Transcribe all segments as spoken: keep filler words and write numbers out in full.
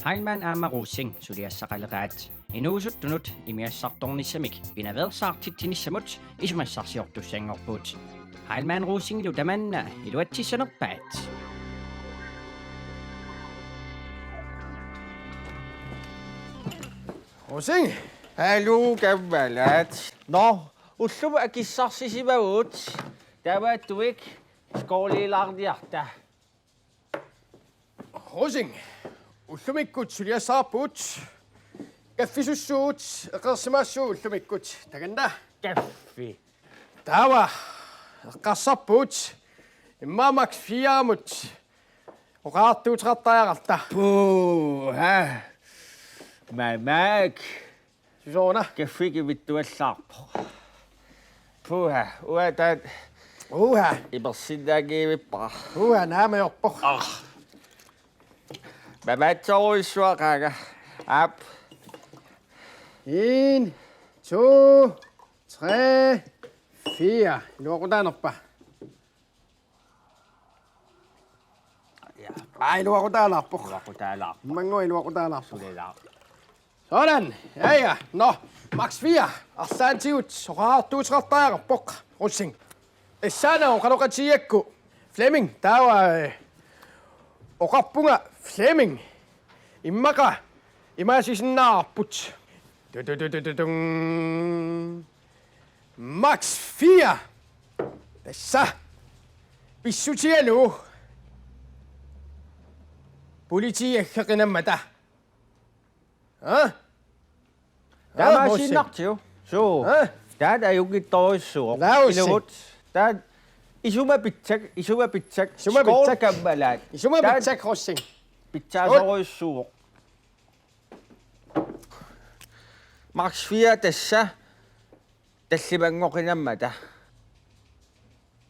Heilmann aamma Rosing suliassaqaleqaat. Inuusuttunut imigassartornissamik pinaveersaartitsinissamut isumassarsiortussanngorput. Heilmann Rosingilu tamanna iluatsissanerpaat. Rosing! Hallo, kammalaat. Nå, ullumi akissarsisimavugut. Taamaattumik skoolilaarniarta. Rosing, ullumikkut suliassaarpugut. Kaffisussuugut, eqqarsimaassuugut ullumikkut. Takanna. Kaffi. Taava, eqqarsarpugut. Immaqa Max fire-mut oqariartuuteqartariaqarta. Puha. Mamak. Susoona. Kaffi kivittuallaarpoq. Puha, uanga taanna. Uha. Imersinnaanngivippara. Uha, naamajorpoq. Ah. Mamaatsorujussuaqaanga. Aap. En, to, tre, fire. Iluaqutaanerpa? Ja. Aa, iluaqutaalaarpoq. Iluaqutaalaarpoq. Immannguaq iluaqutaalaarpoq. Sulilaaq. Sådan. Ja, ja. Nå, Max fire. Arlaatigut oqariartuuteqartariaqarpoq. Rosing. Tassaana oqaloqatigiigakku. Flemming, taava, øh, oqarpunga Flemming. Immaqa imaasisinnaavarput. Du, du, du, du, du, dung. Max fire. Tassa. Pissutigalugu. Politiit aggeqinammata. Ha? Taamaasiinnartigu. Suu. Ha? Taanna ajunngitsorujussuuvoq. Laa, Rosing. Ilumut. Taanna isuma pitsak, isuma pitsak. Isuma pitsak. Skål, kammalaat. Isuma pitsak, Rosing. Taanna pitsaasorujussuuvoq. Max fire tassa tallimanngoqinammata.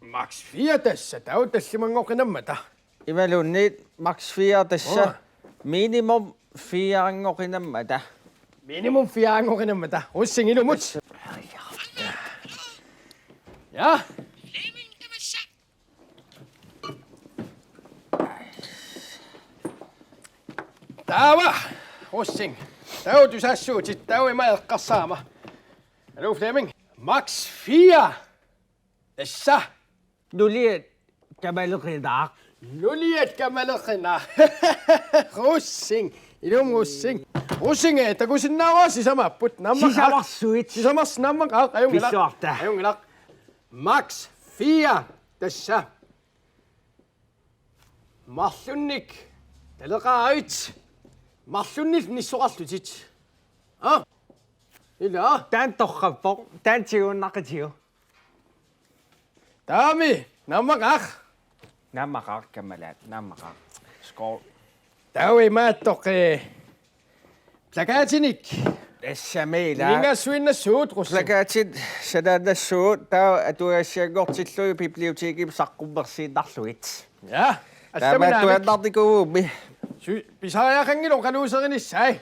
Max fire tassa, taava tallimanngoqinammata. Imaluunniit Max fire tassa. Uanga. Minimum fire-nngoqinammata. Minimum fire-nngoqinammata. Rosing, ilumut. Ja. Taava, Rosing. Taava tusassuutit, taava ima eqqarsarama. Hallo, Flemming. Max fire. Tassa. Nuliat kamaleqinaaq. Nuliat kamaleqinaaq. Rosing. Ilumut Rosing. Rosing, eh, takusinnaavara sisamaapput. Naammaqqaaq. Sisamarsuit. Sisamarsuit, naammaqqaaq. Ajunngilaq. Pissuarta. Ajunngilaq. Max fire. Tassa. Marlunnik taleqaravit. Marlunnik nissoqarlutit. Ah? Ila? Taanna torrappoq. Taanna tiguinnaqitigu. Taamami, naammaqqaaq. Naammaqqaaq, kammalaat, naammaqqaaq. Skål. Taava imaattoq, eh, plakatinik. Tassami ila. Ilingaasuinnassuugut, Rosing. Plakatit sanaannassuugut, taava atuagassianngortillugit bibliotekimi saqqummersiinnarlugit. Ja, taama allamik naamik. Atuaannarnikuugummi. Su-, pisariaqanngilaq oqaluuserinissaa.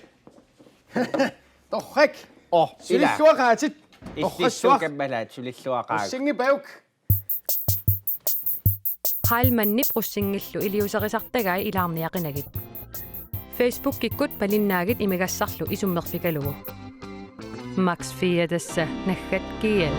Torrak. Oh, ila. Sulilluaqaatit. Illillu torrassuaq. Kammalaat, sulilluaqaagut. Rosingip ajuk. Heilmannip Rosingillu iliuuserisartagai ilaarniaqinagit. Facebookikkut malinnaagit imigassarlu isummerfigalugu. Max fire tassa naggat G L.